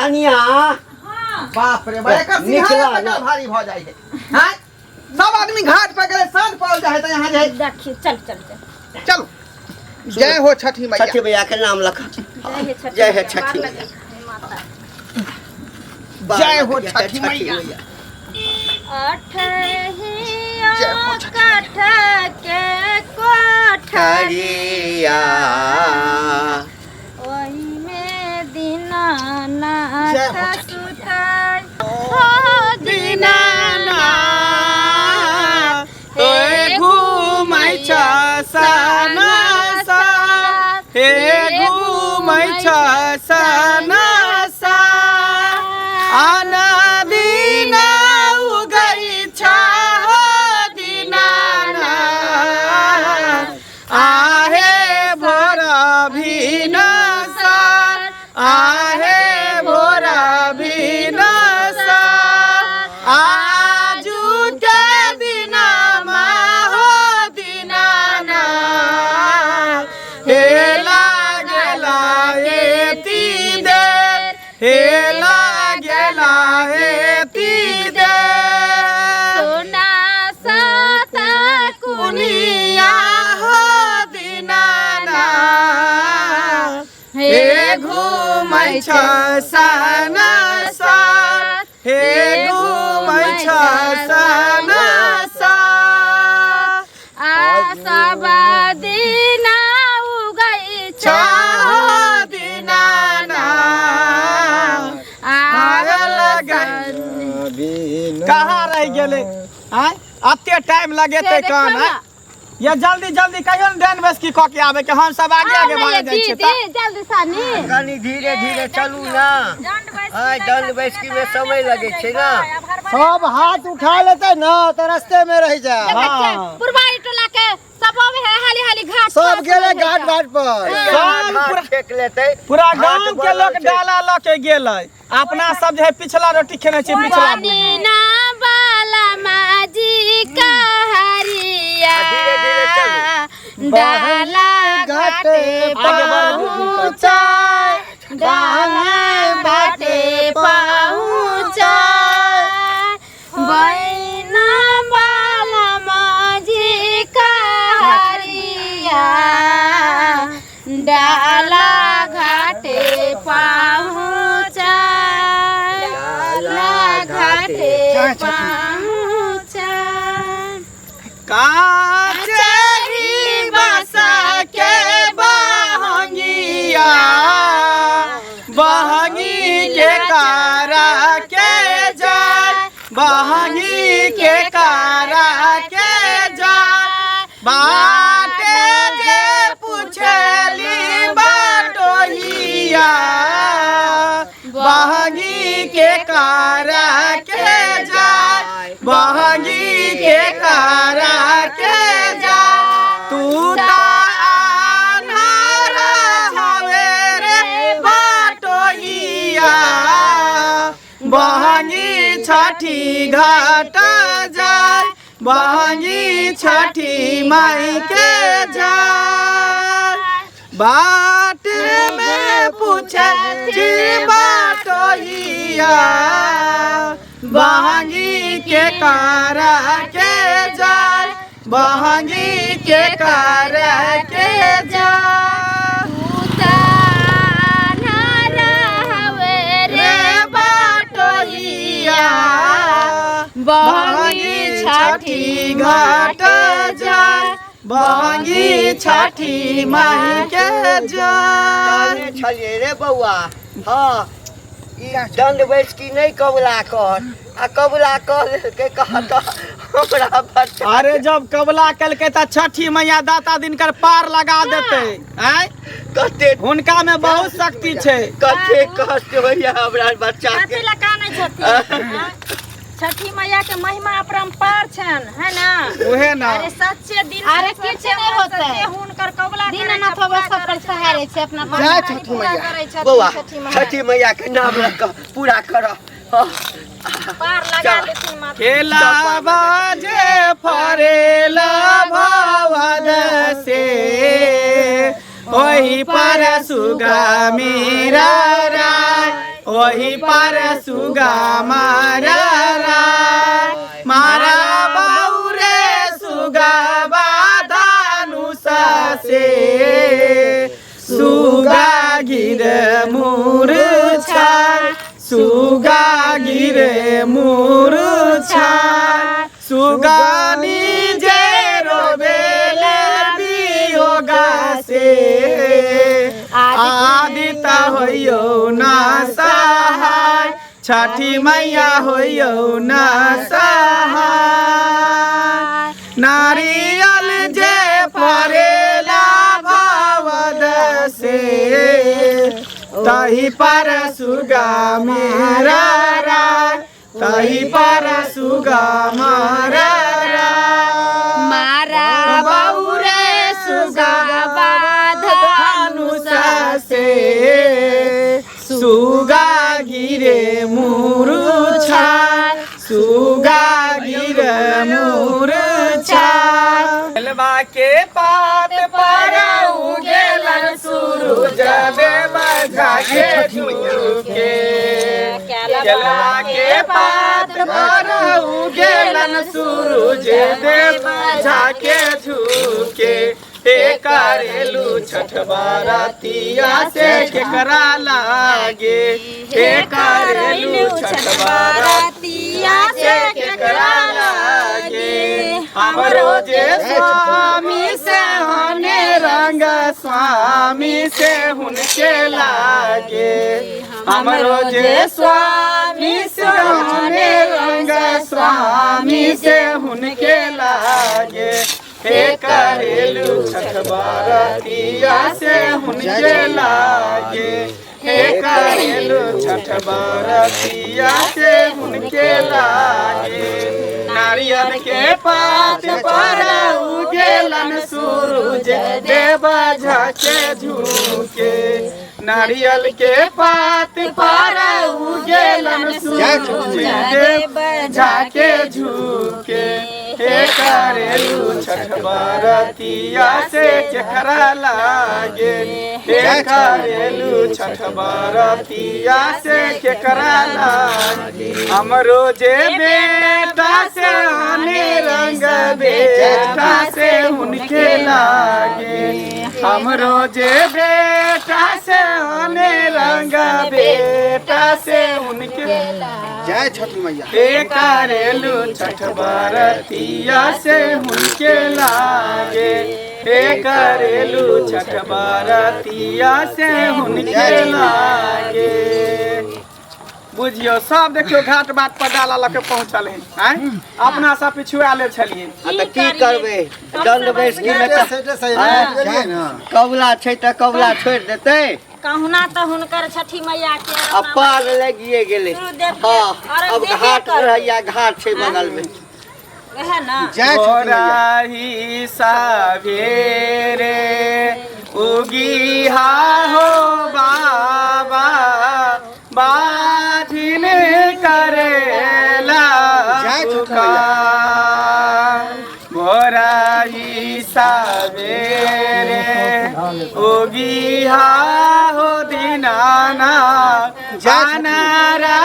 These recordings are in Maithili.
कनिया। बाप रे बा, एकर निकला सिंहारा ना। कतना भारी भऽ जाइ है। हाँ, सब आदमी घाट पर गेलै, साँझ पड़ल जाइ है तऽ यहाँ जे है। देखियौ, चल चल चल। चलू, जय हो छठी मैया। छठी मैया के नाम लख। जय हे छठी जय हे मैया, छठी पार मैया। लगै हे माता। जय हो छठी मैया। अठहिया जय हो छठी। काठ के कोठरिया, ठरिया ओहिमे दीनानाथ जय हो छठी। सुतै हो दीनानाथ हे घूमै छ सनसा, हे घूमै छ सनसा, आना दिना उगै छ हो दीनानाथ, आहे भोर भिनसर, आहे भोर भिनसर, आजु के दिनमा हो दीनानाथ, हे लागेला एति देर, हे लागेला एति देर, सोना साता कुनिया हो दीनानाथ, हे घुमै छ सनसर, हे घुमै छ सनसर, आ सब दिना उगै छ दीनानाथ, आग लगै। कहाँ रहि गेलै आँय? एते टाइम लगेतै कन आँय? ये जल्दी जल्दी कहियो ने डैन बैसकी कऽ के आबे के, हम सब आगे आगे भाग जाइ छियै तऽ। जल्दी सानी। कनी धीरे धीरे चलू ना। आय दंड बैसकी में समय लगे छै ना। सब हाथ उठा लेते ना तो रास्ते में रह जाए। हाँ। पुरबारी टोला के सब आवे है हाली हाली घाट सब पर गेले सुनै घाट है। घाट पर। सब हाथ पूरा छेक लेतै। पूरा हाथ गांव के बनल लोग छै। डाला लऽ के गेलै, अपना सब जे है पिछला रोटी खेने छी पिछला। बनिना बाला माजी कहरिया, धीरे धीरे चलू। डाला घाटे आगे बढ़। पहुँचाए, डाला घाटे पहुँचाए, बैना बाला माजी कहरिया, डाला घाटे पहुँचाए, डाला घाटे पहुँचाए। काचही बसा के बहंगिया, बहंगी के कारा के जाय, बहंगी के कारा के जाय, बाटे जे पुछली बाटोहिया, बहंगी के कारा के जाय, बहंगी के कारा के जाय, तू ता आन्हारा हवे रे बाटोहिया, बहंगी छठी घाट जाय, बहंगी छठी माई के जाय, बाट में पूछे जी बाटोहिया, बहंगी के कारा के जाय, बहंगी के कारा के जाय, रे बाटोहिया, बहंगी छठी घाट जाय, बहंगी छठी माई के जाय। कहने छलियै रे बौआ, हाँ, ई दंड बैसकी नहि कबूला कर, आ कबूला कऽ लेलकै, कहत हमरा बच्चा। अरे जब कबला केलकै तऽ छठी मैया दाता दिनकर पार लगा देतै। आँय, कते हुनका में बहुत शक्ति छै। कते कष्ट होइया हमरा बच्चा के। कथी लए कानै छथिन? छठी मैया के महिमा अपरंपार छनि, है ना? उहे ना। अरे सच्चे दिल से, अरे किछु सच्चे नहि मन होतै। से जे हुनकर कबुला करै दीनानाथ छै, बाबा पूरा सब पर करै छथिन। सहारे छै अपना। जय छठी पूरा मैया। करै छथिन बौआ, छठी मैया। छठी मैया के नाम लऽ कऽ पूरा करऽ। हाँ। पार लगा देथिन माता। केला बाजे फरेला भवन से, ओही पर सुगा मेरा राय, ओही पर सुगा मारा मारा बाऊ रे सुगा धनुषा से सुगा गिर मूर्छा सुगा गिरे मूर्छा सुगानी जे रोबेले वियोगा से आदिता होइयो ना सहाय छठी मैया होइयो ना सहाय नारियल जे फरेला भावद से तही पर सुगा मेरा राय तही पर सुगा मारा राय मारा बाबू रे सुगा धनुषा से सुगा गिरे मुरुछा सुगा गिरे मुरुछा बेलवा के पात पर उगेलन सूरज देव झाके झुके केलवा के पात पर उगेलन सूरज देव झाके झुके हे करेलू छठ बारतिया से केकरा लागे हे करेलू छठ बारतिया से केकरा लागे हमरो जे स्वामी से हने रंग स्वामी से हुनके लागे हमरो जे स्वामी से हने रंग स्वामी से हुनके लागे हे करेलू छठ बारतिया से हुनके लागे हे करेलू छठ बारतिया से हुनके लागे नारियल के पात पर उगेलन सूरज देव झाके झुके नारियल के पात पर उगेलन सूरज देव झाके झुके हे करेलू छठ बारतिया से केकरा लागे हे करेलू छठ बारतिया से केकरा लागे हमरो जे बेटा से आने रंग बेटा से उनके लागे हमरो जे बेटा से आने रंग बेटा से उनके जय छठी मैया हे करेलू छठ बारतिया से हुनके लागे हे करेलू छठ बारतिया से हुनके लागे। बुझियो सब देखियो घाट बाट पर डाला लऽ के पहुँचल है आँय अपना सब पिछुआ आले छलिए। आ तऽ की करबै दंड बैसकी मे तऽ सेटे सही गेलियै ने कबुला छै तऽ कबुला छोड़ि देतै। कहुना तऽ हुनकर छठी मैया के आ पार लगिए गेलै। गुरुदेव के हँ अर्घ अब देबे घाट करबै। रहैया घाट छै बगल मे। वएह ना। जय छठी मैया। ही सवेरे उगी हो बाबा बाधिन करेला जय छठी मैया। पुकार। भोराही सवेरे उगी हो दीनाना अनारा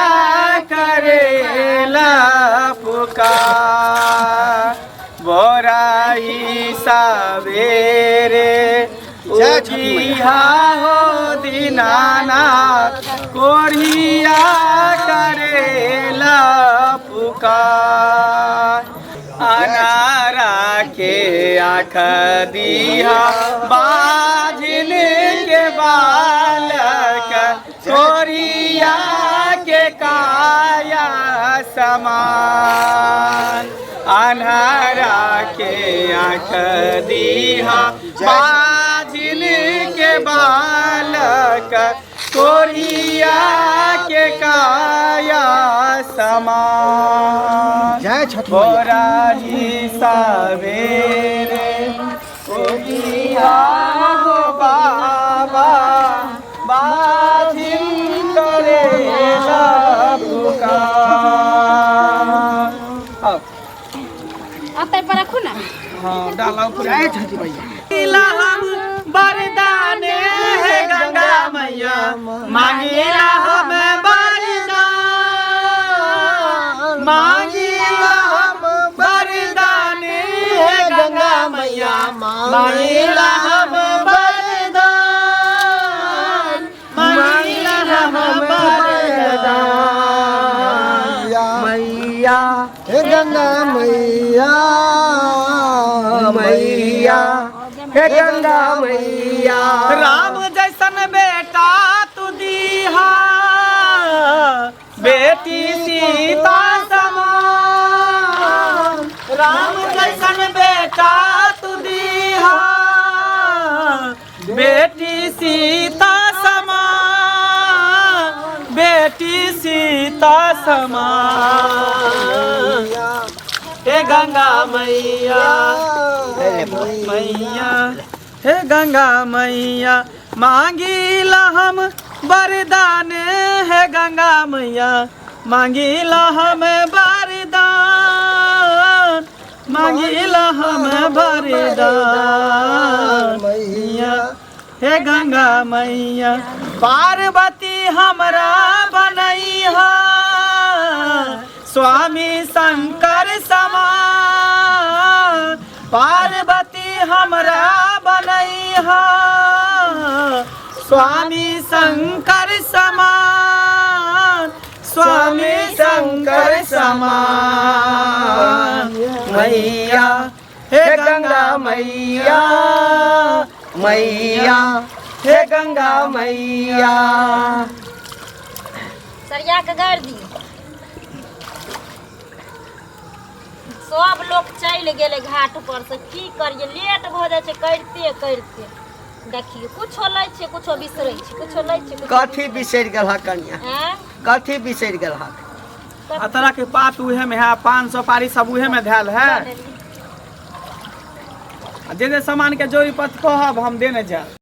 करेला पुकार। बोराही सवेरे जय छठी उगी मैया। हो दीनानाथ कोरिया करेला पुकार। अनारा के आँख दिया बाजिन के बालक कोरिया के काया समान। अनारा के आँख दिया बाजिन के बालक कोरिया के काया समान। जय छठी मैया। बोराही सवेरे उगिया हो बाबा बाधिन करेला पुकार। अतै पर रखू ना। हाँ डाला ऊपर। जय छठी मैया। मांगिला हम वरदान हे गंगा मैया मांगिला हम। मांगिला हम वरदान, मांगिला हम वरदान। मैया, हे गंगा मैया, मैया, हे गंगा मैया। राम जैसन बेटा तू दीहा, बेटी सीता समान। राम जैसन बेटा तू दीहा, बेटी सीता समान, बेटी सीता समान। हे गंगा मैया, मैया, हे गंगा मैया, मांगीला हम वरदान। हे गंगा मैया, मांगीला हम वरदान, मांगीला हम वरदान। मैया, हे गंगा मैया, पार्वती हमरा बनैहा, स्वामी शंकर समान। पार्वती हमरा बनैहा, स्वामी शंकर समान, स्वामी शंकर समान। मैया, हे गंगा मैया, मैया, हे गंगा मैया। सरिया के गाड़ि दी। सब लोग चलि गेलै घाट पर से। की करिए, लेट भऽ जाइ छै करिते करिते। देखियौ, कुछो लै छियै, कुछो बिसरै छियै, कुछो लै छियै, कुछो। कथी बिसरि गेल हक कनिया? आँय? कथी बिसरि गेल हक? आ तोरा के पात उहे में है, पान सुपारी सब उहे में धैल है। आ जे जे सामान के जोड़ी पत कहब, हम देने जायब।